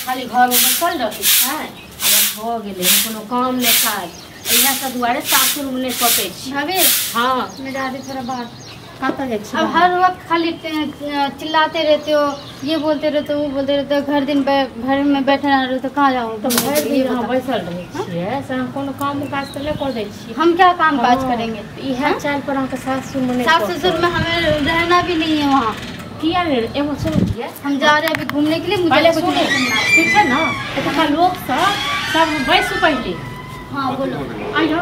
खाली घरमे बैसल रहै छै। आब भऽ गेलै, कोनो काम नहि काज, इएह सब दुआरे सासुरमे नहि सकै छी। भाभी। हाँ। मैं जा रही थोड़ा बाहर। कतऽ जाइ छी? अब हर वक्त खाली चिल्लाते रहते हो, ये बोलते रहते हो, वो बोलते रहते हो, घर दिन घर में बैठे रह रहे हो, तो कहाँ जाऊँ? तऽ भरि ये दिन अहाँ बताओ। बैसल रहै छियै से अहाँ कोनो काम काज तऽ नहि कऽ दै छियै। हम क्या काम काज हाँ, करेंगे? तऽ इएह चालि पर अहाँके सासुरमे नहि सास पकत। ससुर में हमें रहना भी नहीं है वहाँ। किया नहि? एगो सुनू। हम जा रहे हैं अभी घूमने के लिए, मुझे पहिले कुछ सुनू। नहीं सुनना। ठीक छै ने? एतुका लोकसभ सब, बैसू पहिले। हाँ, बोलो। आइयो,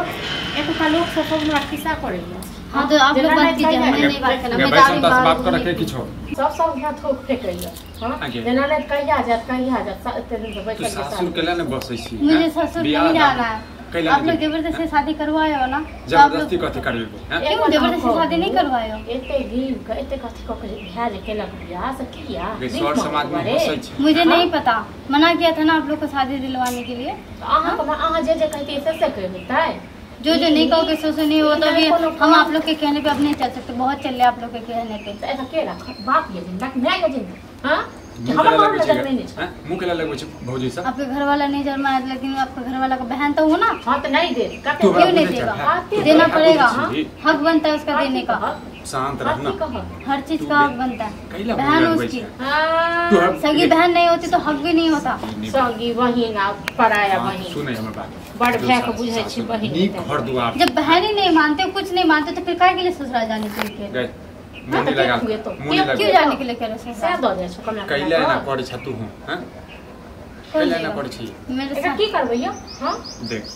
एतुका लोकसभ सब हमरा खिस्सा करैया। हाँ, तो आप लोग जेना बात नहि कीजिए, कहिया हमें नहीं बात करना। गे मैं जा रही बैसल हूँ तऽ बाहर बात कर घूमने के के लिए। किछो। सब सब यहाँ थोक फेकैया। हाँ। आगे। जेना नहि कहिया जायत, कहिया जायत, एते दिन से तू बैसल के सासुर साथ। केला ने बसै छी? मुझे हैं? ससुर बियाह नहीं दान जाना है। कैला आप नहि लोग जेबही? जबरदस्ती शादी करवाए हो ना, तो आप जबरदस्ती लोग कथी करबेबो, हैं? क्यों जबरदस्ती शादी नहीं करवाए हो? एते दिन के एते कथी कऽ के भए जे केलक बियाह से किया? गे नीक सर मानल समाज मे दुआरे। हँसै छै। मुझे हाँ? नहीं पता, मना किया था ना आप लोग को शादी दिलवाने के लिए। तऽ अहाँके अहाँ जे जे कहतियै से से कहि देतै। जो जो नहीं कहोगे सो सो नहीं हो, तो अभी कोनो हम आप लोग के कहने पे अब नहीं चल सकते। बहुत चल रहे आप लोग के कहने पे। तऽ एतऽ के राखत? बाप ये जिंदा कि माय ये जिंदा? हाँ, कि मुँह हमर केला घर लगबै छै लग गे? नहि छै। हैं? मुँह केला लगबै छै भौजी सब? आपके घर वाला नहीं जन्मा है, लेकिन आपका घर वाला का बहन तो हो ना। हाँ, तऽ नहि देत। तू कते हमरा क्यों नहीं बुझै देगा? छै, हैं? कते देना तू पड़ेगा। बुझै छी? हक बनता है उसका देने का। शांत रह ना। कथी कहब? हर चीज तू का हक बे- बनता है। कैला मुँह बहन लगबै उसकी छै? हाँ। तू हम- सगी बहन नहीं होती तो हक भी नहीं होता। सगी बहिन आ पराया हाँ, बहिन। सुनै हमर बात। बड़ जो भाय के सास- बुझै छी सासुर बहिन नीक हेतै। घर दुआर। जब बहन ही नहीं मानते, कुछ नहीं मानते, तो फिर काहे के लिए ससुराल जाने के लिए कह रहे? गए हाँ, मुँह तऽ नहीं के लगा, खुएतौ? मुँह नहीं हो? क्यों लगा। जाने के लिए कह रहे हो सएह ससुराल? दऽ जाइ छौ कमला कैला एना कमला करै छ तू? हैं? कौन कैला एना देगा? करै छी? मेरे एकरा साथ की करबै यौ? हाँ, देख।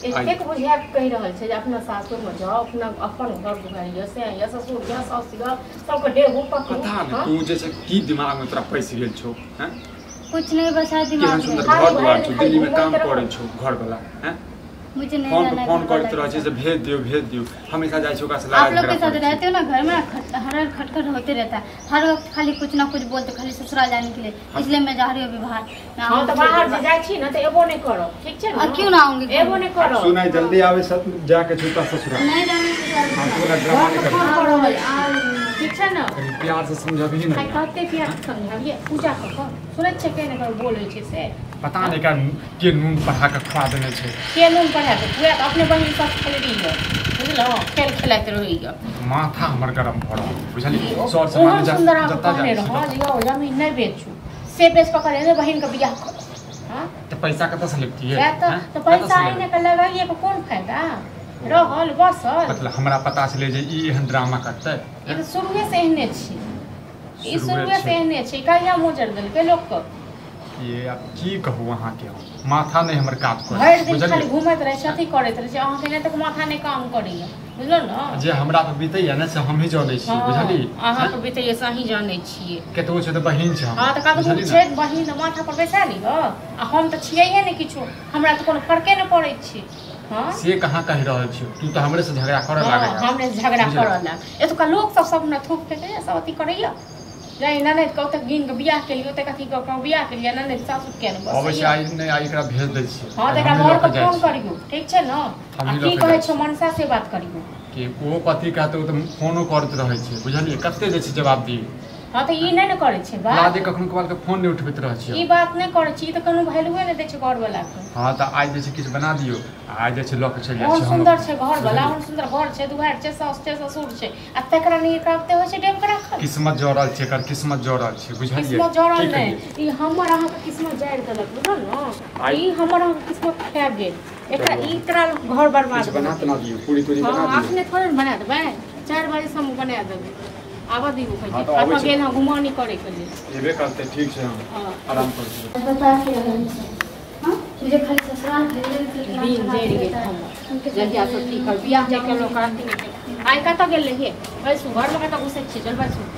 एतेक बुझा कऽ कहि रहल छै जे अपना सासुरमे जाउ, अपना अपन घर दुआरि यऽ, से यऽ, ससुर यऽ, साउस यऽ, सबके डेगो पकड़ू। पता हाँ? नहीं तू जे छै की दिमाग में तोरा पैसि गेल छौ, हैं? कुछ नहीं बचा केहन दिमाग सुन्दर में। खाली घर दुआर भरि छौ, दिन दिल्ली में खाली काम घुमैत करै रहू। छौ घर वाला, हैं? मुझे नहीं फोन जाना पर है फोन घर करैत वाला रहै के छै साथ। जे भेज दियौ, भेज दियौ, हमेशा जाइ छै ओकरा से आप लड़ाइ लोग के झगड़ा साथ करै छै। रहते हो ना, घर में ना हर हर खटखट होते रहता है। हर वक्त खाली कुछ ना कुछ बोलते, खाली ससुराल जाने के लिए। इसलिए मैं जा रही हूँ अभी बाहर। मैं हाँ, आऊंगी तऽ थोड़ी बाहर देर जे बाद। जाइ छी ने तऽ एबो नहि करब, ठीक छै आ, ने? क्यों ना आऊंगी घर एबो में? नहि करब। सुनै, जल्दी आबै सब जाके छूता ससुराल। नहीं जाना है ससुराल। हाँ, तू वाला ड्रामा घरके नहीं फोन कर। कऽ रहल छी, ठीक छै ने? कनि प्यार से समझबही आइ ने। कते प्यार से समझाबियै? पूजा कऽ कऽ सुनै छियै, के नहि बोलै छै से। पता नहीं का के नून पढ़ा के खुआ देने छै। के नून पढ़ा कऽ खुआ? तऽ अपने बहिन सब खेलरी यऽ, बुझलहुँ? खेल खेलाइत रहैया। माथा हमर गरम भऽ रहल बुझलियै, सर समाज ओहन सुन्दर अहाँके जतऽ कहने जाइ छी रहऽ ततऽ। जे यौ जमीन नहि बेचू, से बेच कऽ कहले बहिनके बियाह करू। हाँ? तऽ पैसा कतऽ से लेबतियै? सएह तऽ। हैं? तऽ कतऽ पैसा से लेबै? आनि कऽ लगाइए कऽ कोन फायदा रहल बसल? मतलब हमरा पता छलै जे ई एहन ड्रामा करतै। ई तऽ शुरुए से एहने छी ई। शुरुए शुरुए से छै। एहने छै। कहिया मोजर देलकै लोकके? ये आब की कहू अहाँके, हम माथा नहि हमर काज करै भरि दिन खाली बुझलियै? घूमैत रहै छै, अथी करैत रहै छै। अहाँके नहि तक माथा नहि काम करैया, बुझलहुँ ने? जे हमरा पर बीतैया ने से हमही जनै छी। हँ, बुझलियै? अहाँके बीतैया से अहीं जानै छियै। कतबो छै तऽ बहिन छै हँ, हमर। तऽ कतबो बुझलियै छै ने? बहिन तऽ माथा पर बैसा लिअ, आ हम तऽ छियैहे नहि किछो, हमरा तऽ कोनो फर्के नहि पड़ै छै। हँ। से कहाँ कहि रहल छियौ? तू तऽ हमरे से झगड़ा करऽ हँ, लागैया। हमरे से झगड़ा बुझलियै? करऽ लाग। एतुका लोक सब सब ने थूक फेकैया, सब अथी करैया। जाहि ननैद के ओतऽ गिन कऽ बियाह केलियै, ओतेक अथी कऽ कऽ बियाह केलियै, ननैद सासुर किया नहि अबै छै। बसैया? आइ नहि, आइ एकरा भेज दै छियै। हँ, तऽ आइ एकरा हमही लऽ बरके कऽ जाइ फोन छियै। करियौ, ठीक छै ने? आ हमही की लऽ कऽ कहै जाइ छौ छियै। मनसा से बात करियौ। कि ओ कथी कहतै? ओ तऽ फोनो करैत रहै छै, बुझलियै? कते जे छै जवाब दियै? हँ, तऽ ई नहि ने करै छै बात। लादे कखनो कभार के फोन नहि उठबैत रहै ई छियै। बात नहि करै छी। ई तऽ कोनो वैल्यूए नहि दै छै घरवला के। हँ, तऽ आइ जे छै किछु बना दियौ आ आइ जे छै लऽ कऽ चलि जाइ ओहन छी हम। सुन्दर छै घरवला। बुझलियै? ओहन सुन्दर घर छै, दुआरि छै, साउस छै, ससुर छै, आ तकरा नहि एकरा ओते होइ छै डेब के राखल। किस्मत जड़ल छै एकर, किस्मत जड़ल छै, बुझलियै? किस्मत जड़ल की नहि कहियै? ई हमर अहाँके किस्मत जारि देलक, बुझल ने? आइ ई हमर अहाँके किस्मत खा गेल एकरा। चलू। ई एकरा घर बर्बाद किछु बना तना दियौ, पूरी तूरी हँ। बना दियौ। अखने थोड़े ने बना देबै, 4 बजे से हम बना देबै। आबऽ दियौ। हँ, पहिले तऽ अबै पापा छै। गेल हँ घुमानी करैके लेल। एबे करतै, ठीक छै, हम हँ। आराम करै छी। पता के रहल छै? हाँ? मुझे खाली ससुराल भेजने के लिए दिन जरि गेल हमर जहिया से अथी कर बियाह नहि केलहुँ, ओकरा अथी नहि केलहुँ। आइ कतऽ गेल रहियै? बैसू, घरमे कतऽ घुसै छियै? चल बैसू।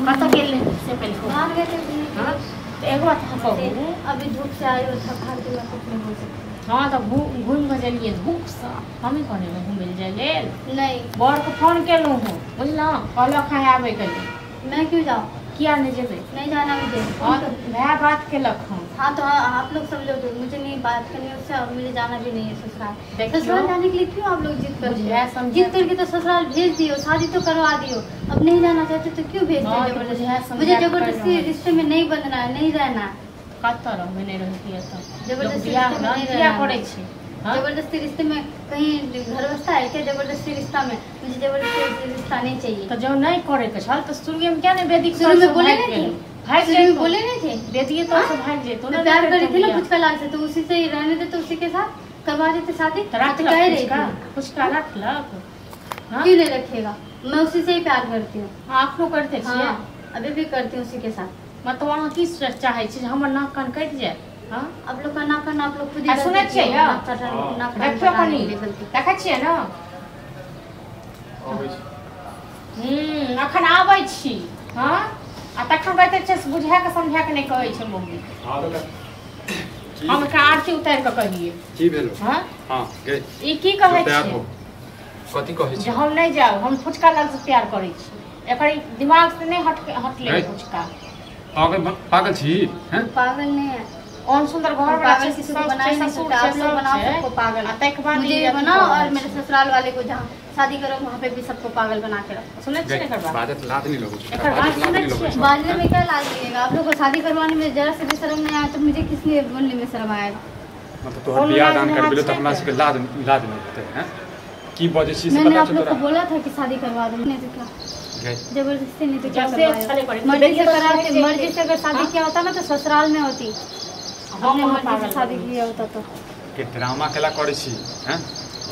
कतऽ गेल रहियै से पहिले कहू। बाहर गए थे घूमने के हाँ लिए। तऽ एगो बात अहाँ कहू। अभी धूप से आई हो, थक हार के, मैं कुछ नहीं बोल सकती। हँ, तऽ घुमि कऽ गेलियै धूपसँ, हमही कहने रही घुमै लए जाइ लेल? नहीं। बरके फोन केलहुँ हँ, बुझलहुँ? कहलक हँ आबैके लेल। मैं क्यों जाऊँ? किया नहीं जेबै? नहीं जाना मुझे। हाँ तो मैं बात केलक हम। हाँ तो आप लोग समझो, मुझे नहीं बात करनी उससे और मुझे जाना भी नहीं है ससुराल। ससुराल जाने के लिए क्यों आप लोग जिद करते हो? जिद करके तो ससुराल भेज दियो, शादी तो करवा दियो, अब नहीं जाना चाहते तो क्यों भेज दियो जबरदस्ती? मुझे जबरदस्ती रिश्ते में नहीं बंधना है, नहीं रहना। कतऽ रहबै? नहीं रहती जबरदस्ती करै छी जबरदस्ती रिश्ते में। कहीं घर बसता है क्या जबरदस्ती रिश्ता में? मुझे जबरदस्ती रिश्ता नहीं चाहिए। तो जब नहीं करे के छल तो शुरू में क्या नहीं बेदी शुरू में बोले नहीं थे? शुरू में बोले नहीं थे बेदी तो सब भाग जेतो ना। प्यार करी थी ना पुचका लाल से, तो उसी से ही रहने दे, तो उसी के साथ करवा देते शादी। तो कह रही थी पुचका रखलक। क्यों नहीं रखेगा? मैं उसी से ही प्यार करती हूँ। अखनो करते छियै? अभी भी करती हूँ उसी के साथ। मतलब अहाँ की चाहै छी हमर नाक कान कटि जाए? हाँ आप लोग का नाक कान आप लोग खुद ही सुनै छियै? देखियौ कनी, देखै छियै ने? अखन आबै छी। हाँ आ तखन कहते छै बुझा के समझा के नहीं कहै छै मम्मी। हम एकरा आरती उतारि के कहियै की भेलो? हाँ हां गई ई की कहै छै? कथी कहै छै? जे हम नहीं जाब, हम फुचका लाल से प्यार करै छी। एकर दिमाग से नहीं हटले फुचका। पागल पागल छी? हैं पागल नहीं है। और सुंदर घर वाला पागल किसी को बना ही नहीं सकता। आप लोग बनाओ सबको पागल। आ तक बाद मुझे बनाओ और मेरे ससुराल वाले को जहाँ शादी करो वहाँ पे भी सबको पागल बना के रखो। सुनै छियै एकर बात? बाजत लाज नहीं लगै छै। एकर बात सुनै छियै? बाजने में क्या लाज लगेगा? आप लोग को शादी करवाने में जरा से भी शर्म नहीं आया तो मुझे किसने बोलने में शर्म आएगा? मतलब तोहर बियाह दान करबेलो त हमरा सबके लाज लाज नहीं होतै। हैं की बजै छी से मैंने पता आप छौ लोग को तोरा? बोला था कि शादी करवा दो, नहीं तो क्या जबरदस्ती नहीं तो क्या जब से अच्छा नहीं करवाया? मर्जी से कराते, मर्जी से अगर शादी किया होता ना तो ससुराल में होती। हम मर्जी से शादी किया होता तो के ड्रामा केला करै छी? हैं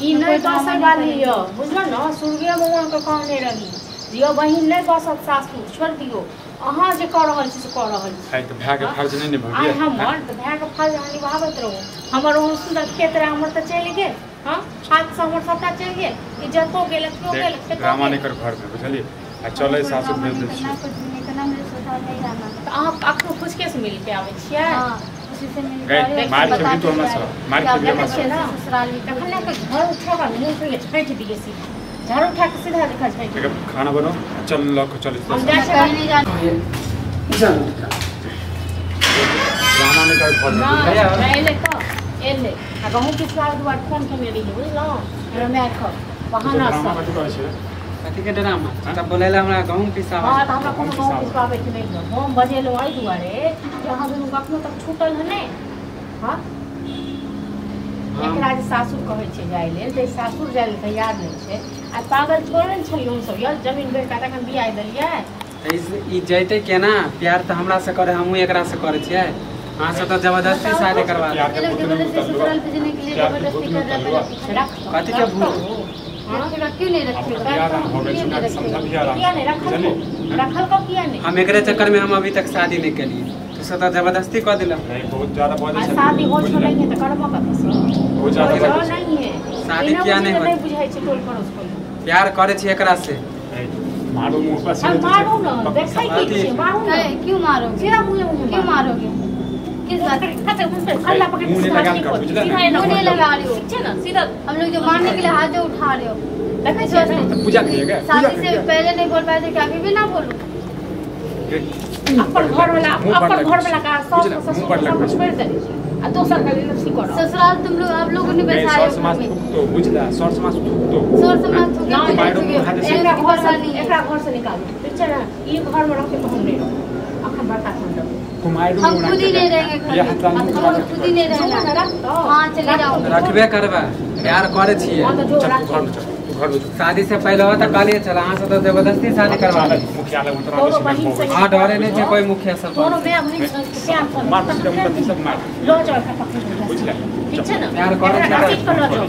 ई नहीं बसै वाली यौ, बुझलौ न? शुरुए में अहाँके कहने रही यौ बहिन नहीं बसत सासुर, छोड़ि दियौ। अहाँ जे कऽ रहल छी से कऽ रहल छी। आइ तऽ भाय के फर्ज नहीं निभबियै। आइ हमर तऽ भाय के फर्ज अहाँ निभाबैत रहू। हमर ओहन सुन्दर खेत रहै, हमर तऽ चलि गेल। हाँ हाथसँ हमर सबटा चलि गेल, इज्जतो गेल, अथियो गेल, खेतो ड्रामा गेल। नहीं कर घर में, बुझलियै? आ चलै सासुर भेज दै छी। कुछ भी नहीं करना, मुझे ससुराल नहीं जाना। तऽ अहाँ अखनो फुचके से मिल के आबै छियै? हाँ उसी से मिल गई, मार खेबही तू हमरा से, मार खेबही हमरा से। ससुराल में तखन ने घर उठा कऽ मुँह पे छाँटि दियै सीधा, झाड़ू उठा के सीधा देखा छाँटि ठीक है, खाना बनाओ, चल लऽ के चलै हम जाइ छियै। कहीं नहीं जाना। ड्रामा नहीं कर घर में, बुझलियै? नहि एलै तऽ एलै आ गहूँम पिसबाबै दुआरे फोन केने रहियै, बुझलहुँ? हमरा मायके बहाना ड्रामा सँ। कथी कहै छै? कथी के ड्रामा? तब बोलेला हमरा गहूँम पिसाबै। हाँ तऽ हमरा कोनो गहूँम पिसबाबैके नहि यऽ। हम बजेलहुँ एहि दुआरे जे अहाँ दुनू कखनो तक छूटल है नहि। हाँ एकरा जे सासुर कहै छै जाइ लेल, तऽ सासुर जाइ लेल तैयार नहि छै। आ पागल थोड़े ने छलियै हमसभ यौ, जमीन बेच कऽ तखन बियाह देलियै। ई जैते केना? प्यार तऽ हमरा से करे, हमहूँ एकरा से करै छियै। अहाँ सब तऽ जबरदस्ती शादी करवा प्यार के ये लोग भूत नहीं जबरदस्ती ससुराल उतरलौ। भेजने के लिए प्यार के जबरदस्ती भूत कर नहीं रहा उतरलौ। है। कथी के भूत? रखेगा क्यों नहीं रखेगा? बियाह दान हो गेल छै, क्यों नहीं समझबिही रखेगा? आराम किया से, नहीं रखल? बुझलियै? रखल कऽ किया नहि? हम एकरे चक्कर में हम अभी तक शादी नहीं केलिए, तू सब तऽ जबरदस्ती कऽ देलक। नहीं बहुत ज्यादा बजै आ छै। शादी होइ छौ नहि तऽ करबऽ कतऽसँ? बहुत ज्यादा होइ छौ बजै छै। नहि है। शादी बिना किया बुझने नहि तऽ होत? नहि बुझै छै टोल पड़ोस कोइ। प्यार करै छी एकरा से। नहीं, मारू मुँह पर हम सीधे मारू न, देखै की अथी- छियै, मारू न। क्यों मारोगे? सीधा मुँहे मुँहे क्यों मारोगे? किस बात? हल्ला पकड़ मुँह नहीं लगा कर, बुझले सीधा ने? एना मुँह नहीं लगा रही हो। ठीक छै ने? सीधा हम लोग जो मारने के लिए हाथ जो उठा रहे हो, देखै छियै ने? तऽ पूजा करियै पूजा शादी से करियै। पहले नहीं बोल पाए थे कि अभी भी ना बोलूं? अपन घर वाला मुँह पर अपन लगबै घर छै। वाला का सास बुझले? मुँह ससुर पर सब लगबै छै। छोड़ि देने छै आ दोसर के लेल अथी करब। ससुराल तुम लोग आप लोगों ने नहीं, बैठाए सर हो समाज घर में। थूकतो, बुझला? सर समाज थूकतो। सर समाज थूके नहि, तो मारो थूके। मुँह हाथ से। एकरा उसकी घर परवाह से नहीं है। एकरा घर से निकालू, ठीक छै ने? ई घर में रहते तऽ हम नहि रहब। अखन बड़का खंड कुमारि हम खुद ही नहीं रहेंगे घर बियाह में। दान हम लोग खुद ही नहीं रहना। हाँ चले जाओ। रखबे करबै, प्यार करै छियै। हाँ तऽ जो चल राख। तू घर में चल, तू घर में चल। शादी से पहले हो तऽ कहलियै चल, अहाँ सब तऽ जबरदस्ती शादी करवा चल, देलियै। मुखिया लग उतरा तोरो दै बहिन छै, से अहाँ डरे नहि छै कोइ मुखिया तोरो सरपंच? माय बहिन से प्यार कर। मार सीधा मुँह पर सब मार। लऽ जाओ एकरा पकड़ि कऽ। बुझले? ठीक छै ने? प्यार करै एकरा छै। घसीट कऽ लऽ जाओ।